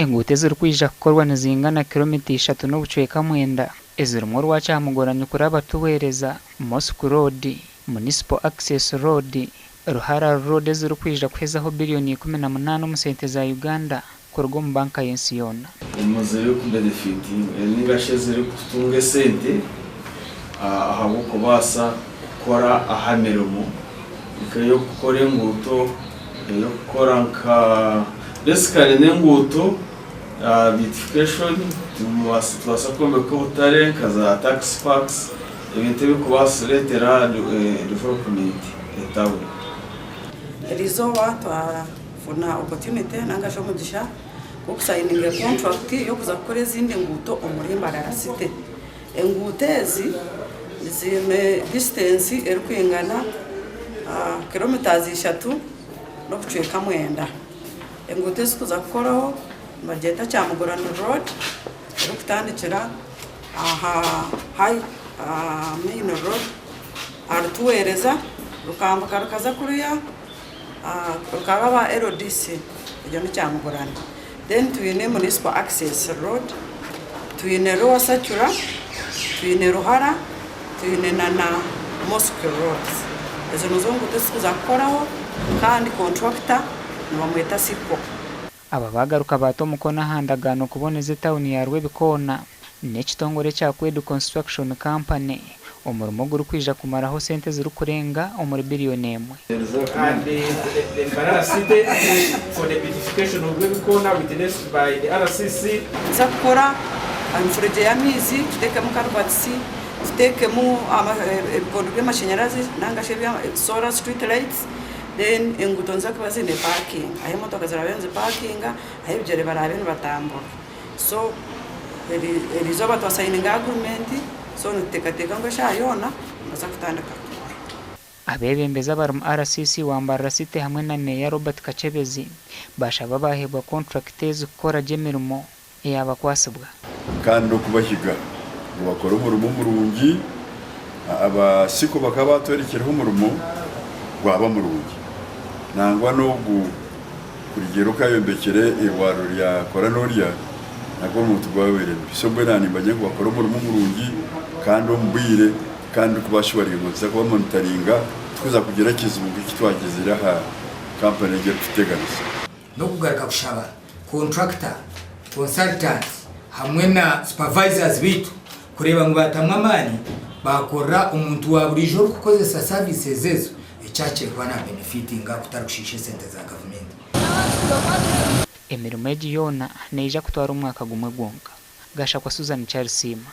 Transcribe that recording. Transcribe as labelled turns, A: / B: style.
A: Enguuto ezirikwija kukorwa nizingana kiromita ishatu n'obucweka mwenda ezirimu orwa Kyamugorani kuraba Tuweereza, Mosque Road, Municipal Access Road, Ruhara Road ezirikwija kuhezaho biriyoni 18 omu sente za Uganda kuruga omu banka y'ensi yoona.
B: Omu zirikubenefitinga ninga shi ezirikutunga esente ahabw'okubaasa kukora aha mirimo nk'ey'okukora enguuto, ey'okukora nka basically n'enguuto, beautification, nitubaasa kwombeka obutare nka za taxi parks, ebintu ebirikubaasa kureetera development etawuni.
C: Eriizooba twafuna opportunity ninga shi omugisha gw'okusayininga contract y'okuza kukora ezindi nguuto omuri Mbarara City. Enguuto ezi ziine distance erikwingana kilometres ishatu n'obucweka mwenda. Enguuto ezi turikuza kukoraho nibagyeta Kyamugurani road erikutandikira aha main road ahari Tuweereza rukambuka rukaza kuriya rukaraba LDC egyo ni Kyamugurani. Then twine Municipal Access Road, twine Lower Circular, twine Ruhara, twine na na Mosque Road. Ezo nizo nguuto ezi turikuza kukoraho kandi contractor nibamweta Sipco.
A: Aba baagaruka baata omukono aha ndagaano kuboneza etauni ya Rwebikoona n'ekitongore ekya Kwedu Construction Company, omurimo ogurikwija kumaraho sente ezirikurenga omuri biriyoni emwe.
D: And the Mbarara City for the beautification of Rwebikoona witnessed by the RCC.
C: Nituza kukora emifuregye y'amaizi, tuteekemu karuvatisi, tuteekemu ebikondo by'amashanyarazi nanga shi solar street lights, then enguuto niziza kuba ziine parking ahu emotoka ziraabe nizipakinga, ahu ebigyere baraabe nibatambura. So eriizooba twasayininga agreement, so nituteekateeka ngu eshaaha yoona nibaza kutandika kukora.
A: Abeebembezi abarimu RCC wa Mbarara City hamwe na Meeya Robert Kakyebezi baashaba abaaheebwa kontrakiti ezi kukora gye emirimo eyaabakwasibwa.
E: Kandi n'okubahiga ngu bakore omurimo murungi. Aba Siko bakaba baatworekireho omurimo gwaba murungi. Nangwa n'ogu kurugiirira oku ayombekire eirwariro rya Kora Norya, nagwo omurimo tigwabaire mubi. So mbwenu nimbagye ngu bakore omurimo murungi kandi omu bwire kandi ndikubaashuwaringa ngu nituza kubamonitaringa tikuza kugira ekizibu nk'eki twagizire aha kampani egi erikututeganisa.
F: N'okugaruka kushaba contractor, consultants hamwe na supervisors baitu kureeba ngu baatamu amaani baakorera omuntu wa buriijo orikukozesa services ezo eki akire kuba na benefitinga kutari kushiisha esente za gavumenti.
A: Emirimo egi yoona neija kutwara omwaka gumwe gwonka. Gashakwa Susan Kyarisiima.